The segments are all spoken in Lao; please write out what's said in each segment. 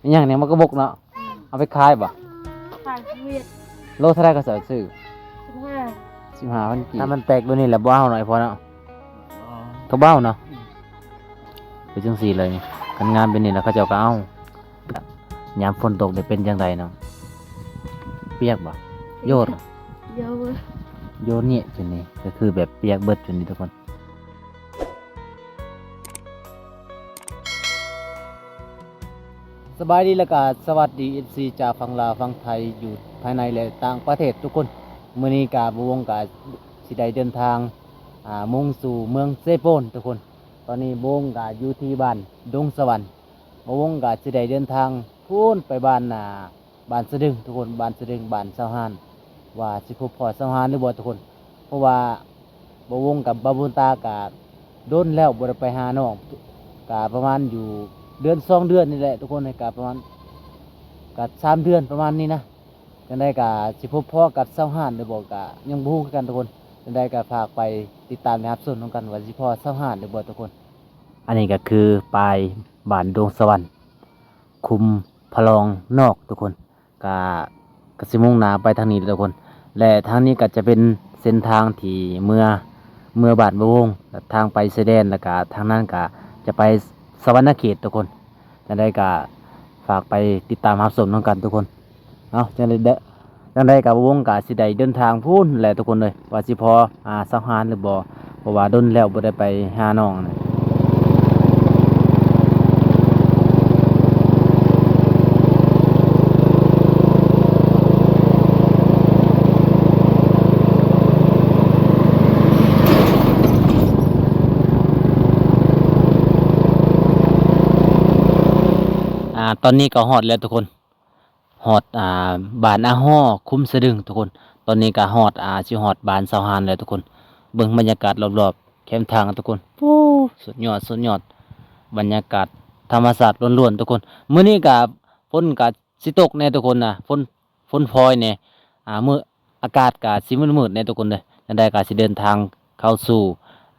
ອີຫຍັງນີ້ ໝາກກະບົກເນາະ? ເອົາໄປຂາຍບໍ່? ຂາຍເວຍດ. ໂລເທົ່າໃດເຂົາເຈົ້າຊື້? ສິບຫ້າ ສິບຫ້າພັນກີບ. ຖ້າມັນແຕກໂດນນີ້ແຫຼະ ບໍ່ເອົາເນາະ ໄອ້ພໍ່ເນາະ. ກໍບໍ່ເອົາເນາະ. ເປັນຈັ່ງຊີ້ເລີຍນີ້ ຄັນງາມແບບນີ້ແລ້ວເຂົາເຈົ້າກໍເອົາ. ຍາມຝົນຕົກນີ້ເປັນຈັ່ງໃດນ້ອງ? ປຽກບໍ່? ໂຍນ ໂຍນ ໂຍນນີ້ຈຸນີ້ ກໍຄືແບບປຽກເບິດຈຸນີ້ທຸກຄົນ. ສະບາຍດີ ແລະກະສະຫວັດດີ ເອັຟຊີ ຈາກຝັ່ງລາວ ຝັ່ງໄທ ຢູ່ພາຍໃນ ແລະ ຕ່າງປະເທດທຸກຄົນ. ມື້ນີ້ກະບ່າວວົງກະຊິໄດ້ເດີນທາງ ອ່າ ມຸ່ງສູ່ເມືອງເຊໂປນທຸກຄົນ. ຕອນນີ້ບ່າວວົງກະຢູ່ທີ່ບ້ານດົງສະຫວັນ. ບ່າວວົງກະຊິໄດ້ເດີນທາງພຸ້ນໄປບ້ານ ອ່າ ບ້ານສະດຶງທຸກຄົນ, ບ້ານສະດຶງ, ບ້ານຊາວຮ້ານ ວ່າຊິພົບພໍ້ຊາວຮ້ານຫຼືບໍ່ທຸກຄົນ. ເພາະວ່າບ່າວວົງກັບບ່າວບຸນຕາກະດົນແລ້ວບໍ່ໄດ້ໄປຫານ້ອງ ກະປະມານຢູ່ເດືອນສອງເດືອນນີ້ແຫຼະທຸກຄົນ, ກະປະມານ ກະສາມເດືອນປະມານນີ້ນະ. ຈັ່ງໃດກະຊິພົບພໍ້ກັບຊາວຮ້ານຫຼືບໍ່ກະຍັງບໍ່ຮູ້ຄືກັນທຸກຄົນ. ຈັ່ງໃດກະຝາກໄປຕິດຕາມ ແລະ ຮັບຊົມນຳກັນວ່າຊິພໍ້ຊາວຮ້ານຫຼືບໍ່ທຸກຄົນ. ອັນນີ້ກະຄືປ້າຍບ້ານດົງສະຫວັນ ຄຸ້ມພະລອງນອກທຸກຄົນ. ກະ ກະຊິມຸ່ງໜ້າໄປທາງນີ້ແຫຼະທຸກຄົນ ແລະ ທາງນີ້ກະຈະເປັນເສັ້ນທາງທີ່ເມືອ ເມືອບ້ານບ່າວວົງ ແລະ ທາງໄປຊາຍແດນ ແລະກະທາງນັ້ນກະຈະໄປສະຫວັນນະເຂດທຸກຄົນ. ຈັ່ງໃດກະຝາກໄປຕິດຕາມຮັບຊົມນຳກັນທຸກຄົນ. ເອົາ ຈັ່ງໃດ ຈັ່ງໃດກະບ່າວວົງກະຊິໄດ້ເດີນທາງພຸ້ນແຫຼະທຸກຄົນເອີຍ ວ່າຊິພໍ້ ອ່າ ຊາວຮ້ານຫຼືບໍ່ ເພາະວ່າດົນແລ້ວບໍ່ໄດ້ໄປຫານ້ອງນະ. ອ່າ ຕອນນີ້ກໍຮອດແລ້ວທຸກຄົນ. ຮອດ ອ່າ ບ້ານອາຫໍ ຄຸ້ມສະດຶງທຸກຄົນ. ຕອນນີ້ກະຮອດ ອ່າ ຊິຮອດບ້ານຊາວຮ້ານແລ້ວທຸກຄົນ. ເບິ່ງບັນຍາກາດລອບໆແຄມທາງທຸກຄົນ. ໂອ້ ສຸດຍອດ ສຸດຍອດ ບັນຍາກາດທຳມະຊາດລ້ວນໆທຸກຄົນ. ມື້ນີ້ກະຝົນກະຊິຕົກແດ່ທຸກຄົນນະ ຝົນ ຝົນຟອຍແດ່ ອ່າ ມື້ ອາກາດກະຊິມືດໆແດ່ທຸກຄົນເດີ. ຈັ່ງໃດກະຊິເດີນທາງເຂົ້າສູ່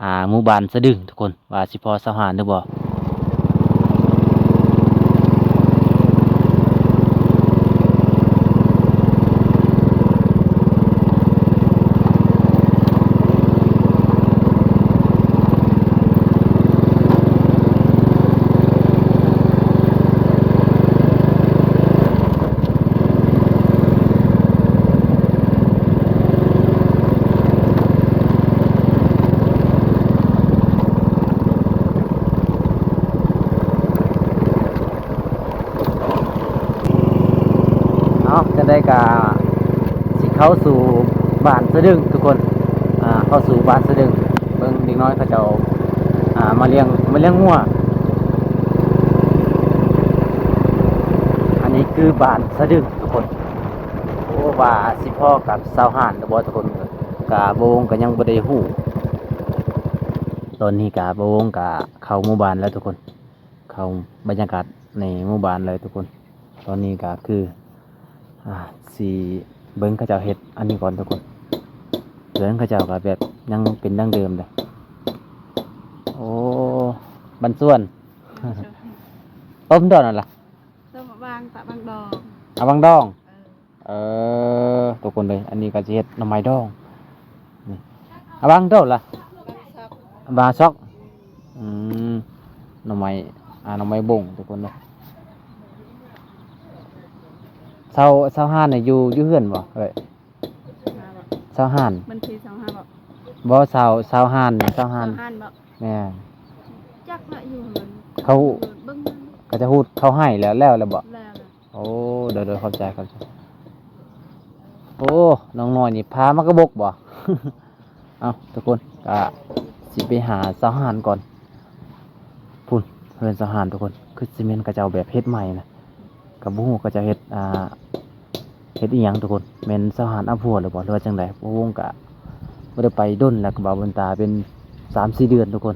ອ່າ ໝູ່ບ້ານສະດຶງທຸກຄົນ ວ່າຊິພໍ້ຊາວຮ້ານຫຼືບໍ່. ເອົາ ຈັ່ງໃດກະຊິເຂົ້າສູ່ບ້ານສະດຶງທຸກຄົນ. ອ່າ ເຂົ້າສູ່ບ້ານສະດຶງ. ເບິ່ງເດັກນ້ອຍເຂົາເຈົ້າ ອ່າ ມາລ້ຽງ ມາລ້ຽງງົວ. ອັນນີ້ຄືບ້ານສະດຶງທຸກຄົນ. ໂອ້ ວ່າຊິພໍ້ກັບຊາວຮ້ານຫຼືບໍ່ທຸກຄົນ ກະບ່າວວົງກະຍັງບໍ່ໄດ້ຮູ້. ຕອນນີ້ກະບ່າວວົງກະເຂົ້າໝູ່ບ້ານແລ້ວທຸກຄົນ. ເຂົ້າບັນຍາກາດໃນໝູ່ບ້ານເລີຍທຸກຄົນ. ຕອນນີ້ກະຄື ອ່າ ຊິເບິ່ງເຂົາເຈົ້າເຮັດອັນນີ້ກ່ອນທຸກຄົນ. ເຮືອນເຂົາເຈົ້າກະແບບຍັງເປັນດັ້ງເດີມເດ້. ໂອ້ ບ້ານສວນ. ຕົ້ມດອກນັ້ນລະ? ຕົ້ມອາບາງ ປະບາງດອງ. ອາບາງດອງ. ເອີ ເອີ ທຸກຄົນເອີຍ ອັນນີ້ກໍຊິເຮັດໜໍ່ໄມ້ດອງ. ນີ້ ອາບາງໂຕລະ? ບາງຊອກ. ອືມ ໜໍ່ໄມ້ ອ່າ ໜໍ່ໄມ້ບົງ ທຸກຄົນເອີຍ. ຊາວ ຊາວຮ້ານນີ້ຢູ່ ຢູ່ເຮືອນບໍ່ເອີຍ? ຊາວຮ້ານ ມັນຄືຊາວຮ້ານບໍ່? ບໍ່ ຊາວ ຊາວຮ້ານ ຊາວຮ້ານ ຊາວຮ້ານບໍ່? ແມ່ນ ຈັກລະຢູ່ຫັ້ນ ເຂົາ ເບິ່ງ ເຂົາຈະຮູດເຂົ້າໄຮ່ແລ້ວ ແລ້ວລະບໍ່? ແລ້ວລະ. ໂອ້ ໂດຍ ໂດຍ ຂອບໃຈ ຂອບໃຈ. ໂອ້ ນ້ອງນ້ອຍນີ້ພາມາກະບົກບໍ່? ເອົ້າ ທຸກຄົນ ກະຊິໄປຫາຊາວຮ້ານກ່ອນ. ພຸ້ນ ເຮືອນຊາວຮ້ານ ທຸກຄົນ ຄືຊິແມ່ນເຂົາເຈົ້າແບບເຮັດໃໝ່ນະ. ກໍບໍ່ຮູ້ເຂົາເຈົ້າເຮັດ ອ່າ ເຮັດອີ່ຫຍັງທຸກຄົນ. ແມ່ນຊາວຮ້ານເອົາຜົວຫຼືບໍ່ ຫຼືວ່າຈັ່ງໃດ? ບໍ່ຮູ້ ກະບໍ່ໄດ້ໄປດົນແລ້ວ ກະບໍ່ເບິ່ງຕາເປັນສາມສີ່ເດືອນທຸກຄົນ.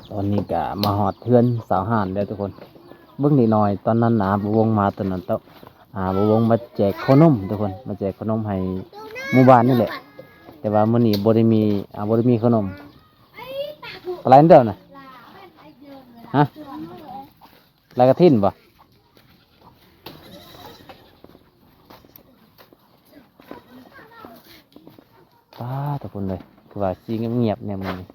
ຕອນນີ້ກະມາຮອດເຮືອນຊາວຮ້ານແລ້ວທຸກຄົນ. ເບິ່ງເດັກນ້ອຍຕອນນັ້ນນະ ບ່າວວົງມາຕອນນັ້ນເຈົ້າ ອ່າ ບ່າວວົງມາແຈກເຂົ້າໜົມທຸກຄົນ ມາແຈກເຂົ້າໜົມໃຫ້ໝູ່ບ້ານນີ້ແຫຼະ. ແຕ່ວ່າມື້ນີ້ບໍ່ໄດ້ມີ ອ່າ ບໍ່ໄດ້ມີເຂົ້າໜົມ. ປານໃດເດີນະ? ຮະ? ລອຍກະຖິນບໍ່? ປ້າດ ທຸກຄົນເອີຍ ຄືວ່າຊິງຽບໆແນວມື້ນີ້.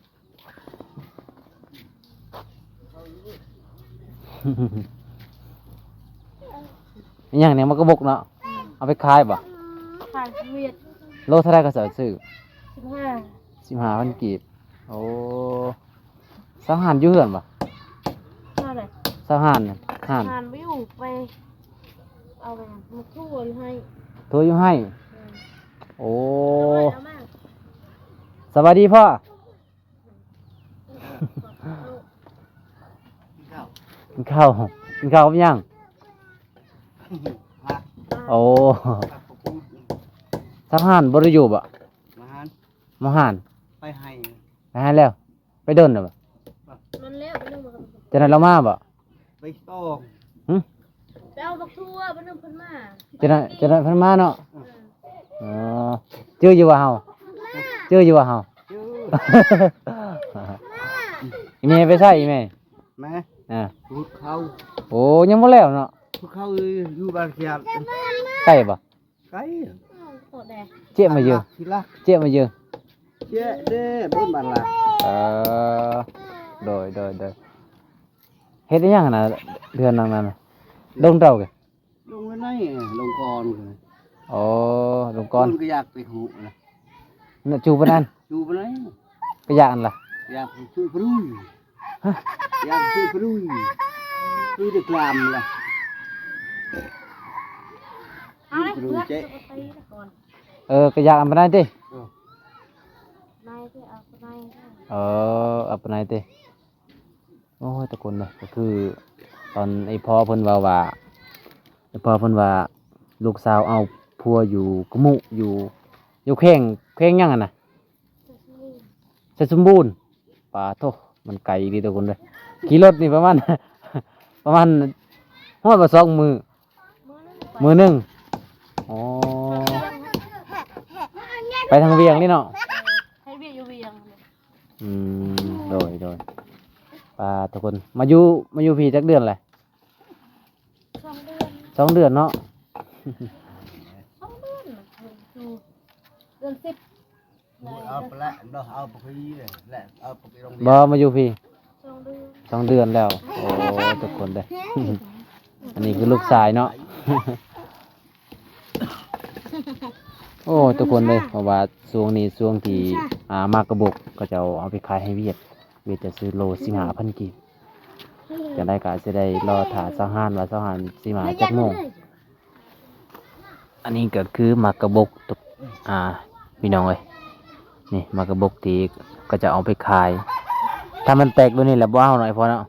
ອີຫຍັງນີ້ ໝາກກະບົກເນາະ? ເອົາໄປຂາຍບໍ່? ຂາຍເວຍດ. ໂລເທົ່າໃດເຂົາເຈົ້າຊື້? ສິບຫ້າ ສິບຫ້າພັນກີບ. ໂອ້ ຊາວຫ້ານຢູ່ເຮືອນບໍ່? ເທົ່າໃດ? ຊາວຫ້ານ ຫ້ານ ຫ້ານບໍ່ຢູ່ ໄປເອົາແມ່ນໝາກຖົ່ວຢູ່ໄຮ່. ຖົ່ວຢູ່ໄຮ່? ແມ່ນ. ໂອ້ ສະບາຍດີພໍ່. ກິນເຂົ້າ ກິນເຂົ້າ ກິນເຂົ້າກັບຫຍັງ? ຜັກ ໂອ້ ຜັກກັບປຸ້ງ. ຊາວຫ້ານບໍ່ໄດ້ຢູ່ບໍ່? ມາຫານ ມາຫານ ໄປໄຮ່ ໄປໄຮ່ແລ້ວ. ໄປດົນແລ້ວບໍ່? ມັນແລ້ວໄປລົງມາ ຈັ່ງໃດລາວມາບໍ່? ໄປສອງ ຫຶ? ໄປເອົາບັກຖົ່ວ ໄປນຳເພິ່ນມາ. ຈັ່ງໃດ ຈັ່ງໃດເພິ່ນມາເນາະ? ເອີ ເອີ ຈື່ຢູ່ວ່າເຮົາ ຈື່ຢູ່ວ່າເຮົາ ຈື່. ອີແມ່ໄປໃສ ອີແມ່? ແມ່ ອ່າ ຂຸດເຂົ້າ. ໂອ້ ຍັງບໍ່ແລ້ວເນາະ? ຂຸດເຂົ້າຢູ່ບ້ານຂຽດ. ໄກບໍ່? ໄກ ໂຄດແດ່. ເຈຍມາເຢີ ເຈຍມາເຢີ ເຈຍເດ້ ເບິ່ງບ້ານລະ. ເອີ ໂດຍ ໂດຍ ໂດຍ. ເຮັດອີ່ຫຍັງຫັ້ນນະ ເຮືອນຫຼັງນັ້ນນະ? ດົງເຕົາກະ ດົງໄວ້ໃນ ດົງກ່ອນ. ອໍ ດົງກ່ອນ ຄົນກະຢາກໄປຫູນະ. ນະ ຈູປານນັ້ນ ຈູປານນັ້ນ ກະຢາກຫັ້ນລະ ຢາກໄປຊຸຍພະລຸຍ. ຮະ ຢາກໄປຊຸຍພະລຸຍ ພະລຸຍແຕ່ກລາມລະ. ເອົາເລີຍ ພະລຸຍເຈະ ເອີ ກະຢາກອັນປານໃດຕິ? ເອີ ເອົາປານໃດຕິ? ເອີ ເອົາປານໃດຕິ? ໂອ້ຍ ທຸກຄົນເອີຍ ກະຄືຕອນໄອ້ພໍ່ເພິ່ນເວົ້າວ່າ ໄອ້ພໍ່ເພິ່ນວ່າລູກສາວເອົາຜົວຢູ່ກະມຸ ຢູ່ ຢູ່ແຂວງ ແຂວງຫຍັງຫັ້ນນະ? ໄຊສົມບູນ. ປາໂທ້ ມັນໄກອີ່ຫຼີທຸກຄົນເອີຍ ຂີ່ລົດນີ້ປະມານ ປະມານຮອດບໍ່ສອງມື້ ມື້ໜຶ່ງ. ອໍ ໄປທາງວຽງນີ້ເນາະ ເຮັດວຽກຢູ່ວຽງ. ອືມ ໂດຍ ໂດຍ. ປາ ທຸກຄົນ ມາຢູ່ ມາຢູ່ພີ້ຈັກເດືອນແລ້ວ? ສອງເດືອນ ສອງເດືອນເນາະ ສອງເດືອນ ຢູ່ເດືອນສິບ. ເອົາໄປແລ້ວເນາະ ເອົາໄປແລ້ວ ເອົາໄປໂຮງຮຽນ. ບໍ່ ມາຢູ່ພີ້ ສອງເດືອນ ສອງເດືອນແລ້ວ. ໂອ້ ທຸກຄົນເດີ ອັນນີ້ຄືລູກຊາຍເນາະ. ໂອ້ ທຸກຄົນເອີຍ ເພາະວ່າຊ່ວງນີ້ຊ່ວງທີ່ ອ່າ ໝາກກະບົກເຂົາເຈົ້າເອົາໄປຂາຍໃຫ້ຫວຽດ ຫວຽດຈະຊື້ໂລສິບຫ້າພັນກີບ. ຈັ່ງໃດກະຊິໄດ້ລໍຖ້າຊາວຮ້ານວ່າຊາວຮ້ານຊິມາຈັກໂມງ. ອັນນີ້ກະຄືໝາກກະບົກ ອ່າ ພີ່ນ້ອງເອີຍ ນີ້ໝາກກະບົກທີ່ເຂົາເຈົ້າເອົາໄປຂາຍ. ຖ້າມັນແຕກແບບນີ້ແລ້ວບໍ່ເອົາເນາະ ໄອ້ພໍ່ເນາະ.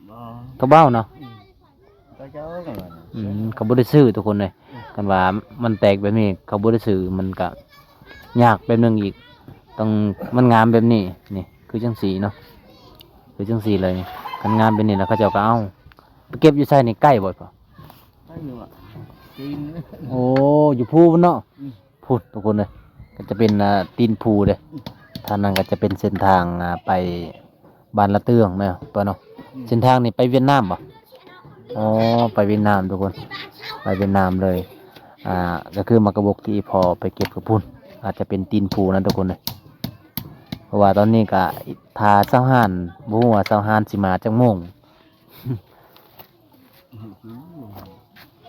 ບໍ່ ເຂົາບໍ່ເອົາເນາະ. ອືມ ເຂົາເຈົ້າກໍວ່າ ອືມ ເຂົາບໍ່ໄດ້ຊື້ທຸກຄົນເລີຍ. ອືມ ຄັນວ່າມັນແຕກແບບນີ້ເຂົາບໍ່ໄດ້ຊື້ ມັນກະຍາກແບບໜຶ່ງອີກ. ຕ້ອງ ມັນງາມແບບນີ້ ນີ້ຄືຈັ່ງຊີ້ເນາະ ຄືຈັ່ງຊີ້ເລີຍ. ຄັນງາມແບບນີ້ແລ້ວເຂົາເຈົ້າກໍເອົາ. ໄປເກັບຢູ່ໃສນີ້ ໃກ້ບໍ່ພໍ່? ໃກ້ຢູ່ອະ ຕີນ. ໂອ້ ຢູ່ພູພຸ້ນເນາະ. ອືມ ພຸ້ນທຸກຄົນເອີຍ ກໍຈະເປັນ ອ່າ ຕີນພູເດ້. ທາງນັ້ນກໍຈະເປັນເສັ້ນທາງ ອ່າ ໄປບ້ານລະເຕືອງແມ່ນບໍ່ເນາະ? ອືມ ເສັ້ນທາງນີ້ໄປຫວຽດນາມບໍ່? ອໍ ໄປຫວຽດນາມທຸກຄົນ ໄປຫວຽດນາມເລີຍ. ອ່າ ກໍຄືໝາກກະບົກທີ່ພໍ່ໄປເກັບກັບພຸ້ນ ອາດຈະເປັນຕີນພູນັ້ນທຸກຄົນເອີຍ. ເພາະວ່າຕອນນີ້ກໍຖ້າຊາວຮ້ານ ບໍ່ຮູ້ວ່າຊາວຮ້ານຊິມາຈັກໂມງ.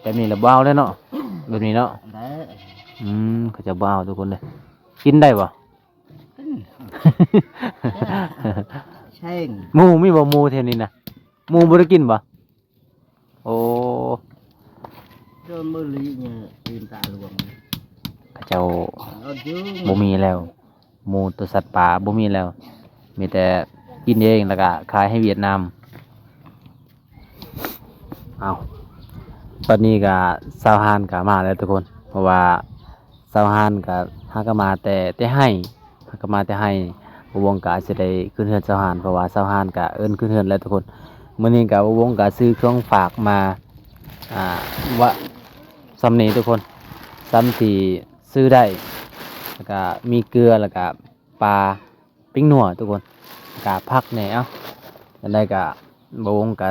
ແບບນີ້ລະບໍ່ເອົາແລ້ວເນາະ ແບບນີ້ເນາະ. ໄດ້ ອືມ ເຂົາເຈົ້າບໍ່ເອົາທຸກຄົນເດີ. ກິນໄດ້ບໍ່? ກິນ ແຊງ. ໝູມີບໍ່ ໝູແຖວນີ້ນະ? ໝູບໍ່ໄດ້ກິນບໍ່? ໂອ້ ໂດນມື້ລີນີ້ຕີນຕາຫຼວງ ເຂົາເຈົ້າບໍ່ມີແລ້ວ. ໝູຕົວສັດປ່າບໍ່ມີແລ້ວ ມີແຕ່ກິນເອງ ແລ້ວກະຂາຍໃຫ້ຫວຽດນາມ. ເອົາ ຕອນນີ້ກະຊາວຮ້ານກະມາແລ້ວທຸກຄົນ ເພາະວ່າຊາວຮ້ານກະຫາກະມາແຕ່ ແຕ່ໄຮ່ ຫາກະມາແຕ່ໄຮ່. ບ່າວວົງກະຊິໄດ້ຂຶ້ນເຮືອນຊາວຮ້ານ ເພາະວ່າຊາວຮ້ານກະເອີ້ນຂຶ້ນເຮືອນແລ້ວທຸກຄົນ. ມື້ນີ້ກະບ່າວວົງກະຊື້ເຄື່ອງຝາກມາ ອ່າ ວ່າ ສ່ຳນີ້ທຸກຄົນ ສ່ຳທີ່ຊື້ໄດ້ ແລ້ວກະມີເກືອ ແລ້ວກະປາປີ້ງນົວທຸກຄົນ ແລ້ວກະຜັກແດ່. ເອົາ ຈັ່ງໃດກະບ່າວວົງກະ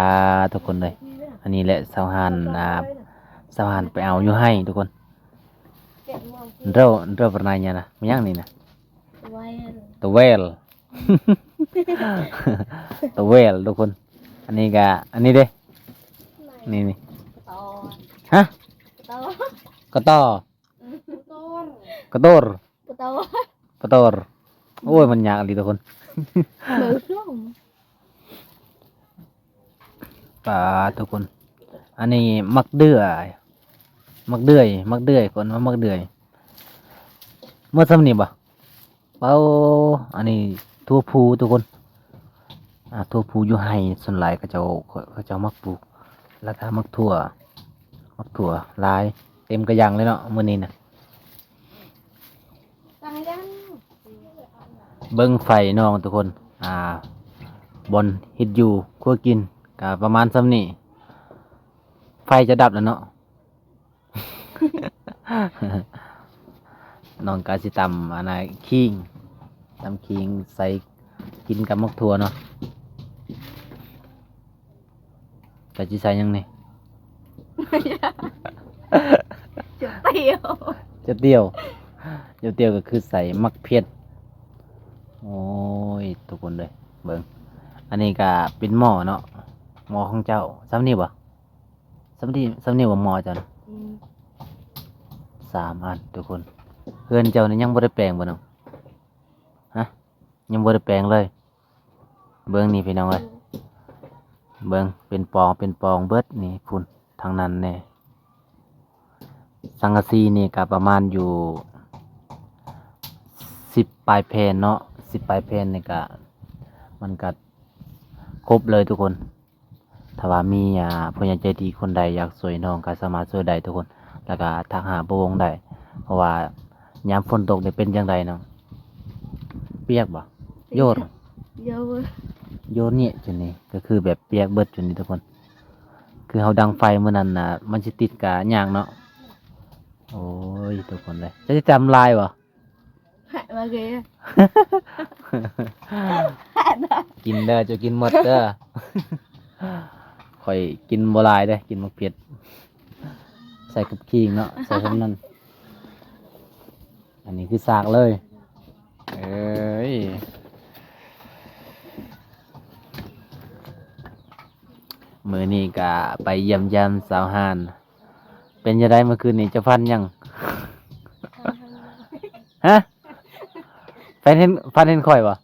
າ ທຸກຄົນເອີຍ ອັນນີ້ແຫຼະຊາວຮ້ານ ອ່າ ຊາວຮ້ານໄປເອົາຢູ່ໄຮ່ທຸກຄົນ. ເຮົາ ເຮົາປານໃດຫຍັງນະ ແມ່ນຫຍັງນີ້ນະ? ຕະແວນ ຕະແວນທຸກຄົນ. ອັນນີ້ກະ ອັນນີ້ເດ້ ນີ້ ນີ້ ກະຕໍ ຮະ? ກະຕໍ ກະຕໍ ອືມ ກະຕໍ ກະຕໍ ກະຕໍ ໂອ້ຍ ມັນຍາກອີ່ຫຼີທຸກຄົນ ເບິ່ງ ປາດທຸກຄົນ. ອັນນີ້ໝາກເດືອຍ ໝາກເດືອຍ ໝາກເດືອຍ ເພິ່ນວ່າໝາກເດືອຍ. ໝົດສ່ຳນີ້ບໍ່? ເອົາ ອັນນີ້ຖົ່ວພູທຸກຄົນ ອ່າ ຖົ່ວພູຢູ່ໄຮ່ ສ່ວນຫຼາຍເຂົາເຈົ້າ ເຂົາເຈົ້າມັກປູກ ແລ້ວກະໝາກຖົ່ວ ໝາກຖົ່ວຫຼາຍ ເຕັມກະຫຍັງເລີຍເນາະມື້ນີ້ນະ. ເບິ່ງໄຟນ້ອງທຸກຄົນ ອ່າ ບ່ອນເຮັດຢູ່ຄົວກິນກະປະມານສ່ຳນີ້ ໄຟຈະດັບແລ້ວເນາະ. ນ້ອງກະຊິຕຳ ອັນນະ ຂີງ ຕຳຂີງໃສ່ກິນກັບໝາກຖົ່ວເນາະ. ກະຊິໃສ່ຫຍັງນີ້? ຈະຕຽວ ຈະຕຽວ ຈະຕຽວກະຄືໃສ່ໝາກເຜັດ. ໂອ້ຍ ທຸກຄົນເອີຍ ເບິ່ງ ອັນນີ້ກະເປັນໝໍ້ເນາະ ໝໍ້ຂອງເຈົ້າ ສ່ຳນີ້ບໍ່? ສ່ຳນີ້ ສ່ຳນີ້ບໍ່ໝໍ້ເຈົ້ານະ? ອືມ ສາມອັນທຸກຄົນ. ເຮືອນເຈົ້ານີ້ຍັງບໍ່ໄດ້ແປງບໍ່ນ້ອງ? ຮະ? ຍັງບໍ່ໄດ້ແປງເລີຍ. ເບິ່ງນີ້ພີ່ນ້ອງເອີຍ ເບິ່ງເປັນປອງເປັນປອງເບິດນີ້ ພຸ້ນ ທາງນັ້ນແດ່. ສັງກະສີນີ້ກະປະມານຢູ່ສິບປາຍແຜ່ນເນາະ ສິບປາຍແຜ່ນນີ້ກະ ມັນກະຄົບເລີຍທຸກຄົນ. ຖ້າວ່າມີ ອ່າ ຜູ້ໃຫຍ່ໃຈດີຄົນໃດຢາກຊ່ວຍນ້ອງກະສາມາດຊ່ວຍໄດ້ທຸກຄົນ ແລ້ວກະທັກຫາບໍ່ວົງໄດ້ ເພາະວ່າຍາມຝົນຕົກນີ້ເປັນຈັ່ງໃດເນາະ ປຽກບໍ່? ໂຍນ ໂຍນ ໂຍນນີ້ຈຸນີ້ ກໍຄືແບບປຽກເບິດຈຸນີ້ທຸກຄົນ. ຄືເຮົາດັງໄຟມື້ນັ້ນນະ ມັນຊິຕິດກະຍາກເນາະ. ໂອ້ຍ ທຸກຄົນເອີຍ ເຈົ້າຊິຕຳຫຼາຍບໍ່? ມາເກ ກິນເດີ ເຈົ້າກິນໝົດເດີ. ຂ້ອຍກິນບໍ່ຫຼາຍເດ້ ກິນໝາກເຜັດ ໃສ່ກັບຂີງເນາະ ໃສ່ສ່ຳນັ້ນ. ອັນນີ້ຄືສາກເລີຍ ເອີຍ. ມື້ນີ້ກະໄປຢ້ຽມຢາມສາວຮ່ານ. ເປັນຈັ່ງໃດມື້ຄືນນີ້ ເຈົ້າຝັນຫຍັງ? ຮະ? ຝັນເຫັນ ຝັນເຫັນຂ້ອຍບໍ່?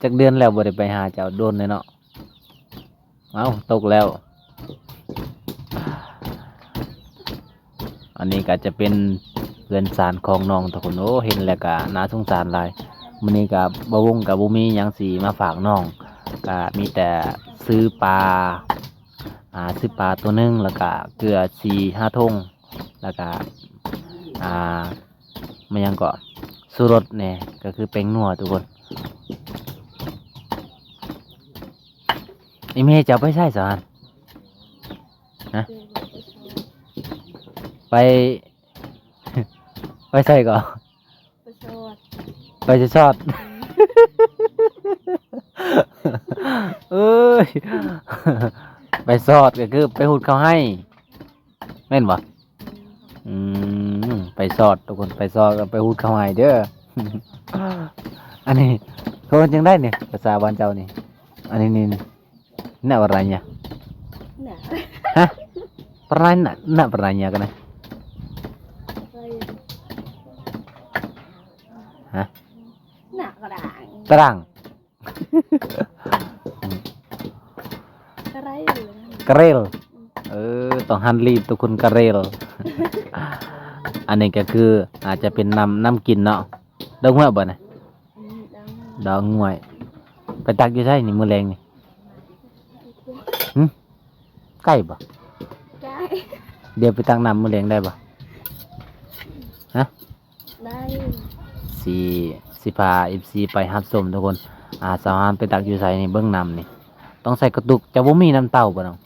ຈັກເດືອນແລ້ວບໍ່ໄດ້ໄປຫາເຈົ້າ ດົນແລ້ວເນາະ. ເອົ້າ ຕົກແລ້ວ. ອັນນີ້ກໍຈະເປັນເຮືອນຊານຂອງນ້ອງທຸກຄົນ. ໂອ້ ເຫັນແລ້ວກໍໜ້າສົງສານຫຼາຍ. ມື້ນີ້ກໍບ່າວວົງກໍບໍ່ມີຫຍັງຊິມາຝາກນ້ອງ ກໍມີແຕ່ຊື້ປາ ອ່າ ຊື້ປາໂຕໜຶ່ງ ແລ້ວກະເກືອສີ່ຫ້າຖົງ ແລ້ວກະ ອ່າ ແມ່ນຫຍັງເກາະ ຊູລົດແດ່ ກໍຄືແປ້ງນົວທຸກຄົນ. ອີ່ແມ່ເຈົ້າໄປໃສຊະຫັ້ນ? ຮະ? ໄປ ໄປໃສເກາະ? ໄປຊອດ ໄປຊອດ. ເອີຍ ໄປຊອດກໍຄືໄປຫຸດເຂົ້າໄຮ່ ແມ່ນບໍ່? ອືມ ໄປຊອດທຸກຄົນ ໄປຊອດກໍໄປຫຸດເຂົ້າໄຮ່ເດີ. ອັນນີ້ເຂົາເອີ້ນຈັ່ງໃດນີ້ ພາສາບ້ານເຈົ້ານີ້? ອັນນີ້ ນີ້ Nak warnanya? Nak. Hah? Pernah nak, nak pernahnya kena? Lain. Hah? Nak kerang. Terang. Keril. Keril. ເອີ ຕ້ອງຫັນລີບ ທຸກຄົນ ກະເຣລ. ອັນນີ້ກໍຄືອາດຈະເປັນນ້ຳ ນ້ຳກິນເນາະ. ດອກງວຍບໍ່ນະ? ອືມ ດອກງວຍ. ດອກງວຍ. ໄປຕັກຢູ່ໃສນີ້ມື້ແລງນີ້? ຫຶ? ໃກ້ບໍ່? ໃກ້. ດຽວໄປຕັກນ້ຳມື້ແລງໄດ້ບໍ່? ຮະ? ໄດ້. ຊິ ຊິພາເອັຟຊີໄປຮັບຊົມທຸກຄົນ. ອ່າ ສາວຮານໄປຕັກຢູ່ໃສນີ້? ເບິ່ງນ້ຳນີ້ ຕ້ອງໃສ່ກະຕຸກ. ເຈົ້າບໍ່ມີນ້ຳເຕົ້າບໍ່ນ້ອງ?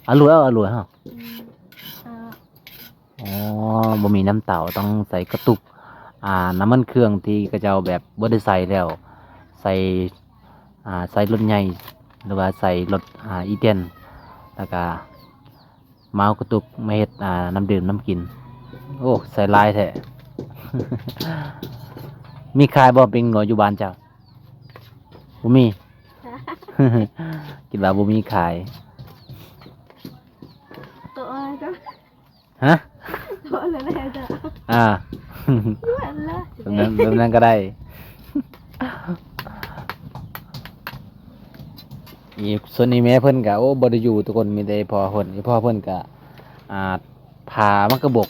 ອາຫຼວຍ ເອົາອາຫຼວຍເຮົາ. ອືມ ອ່າ ອໍ ບໍ່ມີນ້ຳເຕົ້າ ຕ້ອງໃສ່ກະຕຸກ. ອ່າ ນ້ຳມັນເຄື່ອງທີ່ເຂົາເຈົ້າແບບບໍ່ໄດ້ໃສ່ແລ້ວ ໃສ່ ອ່າ ໃສ່ລົດໃຫຍ່ ຫຼືວ່າໃສ່ລົດ ອ່າ ອີແຕນ ແລ້ວກະມາເອົາກະຕຸກມາເຮັດ ອ່າ ນ້ຳດື່ມນ້ຳກິນ. ໂອ້ ໃສ່ຫຼາຍແທ້. ມີຂາຍບໍ່ ແປ້ງນົວຢູ່ບ້ານເຈົ້າ? ບໍ່ມີ. ຄິດວ່າບໍ່ມີຂາຍ. ໂຕອາຍກໍ ຮະ? ໂຕອາຍແລ້ວເຈົ້າ. ອ່າ ແບບນັ້ນ ແບບນັ້ນກໍໄດ້. ອີ ສ່ວນອີ່ແມ່ເພິ່ນກໍ ໂອ້ ບໍ່ໄດ້ຢູ່ທຸກຄົນ ມີແຕ່ອີ່ພໍ່ເພິ່ນ. ອີ່ພໍ່ເພິ່ນກໍ ອ່າ ຜ່າໝາກກະບົກ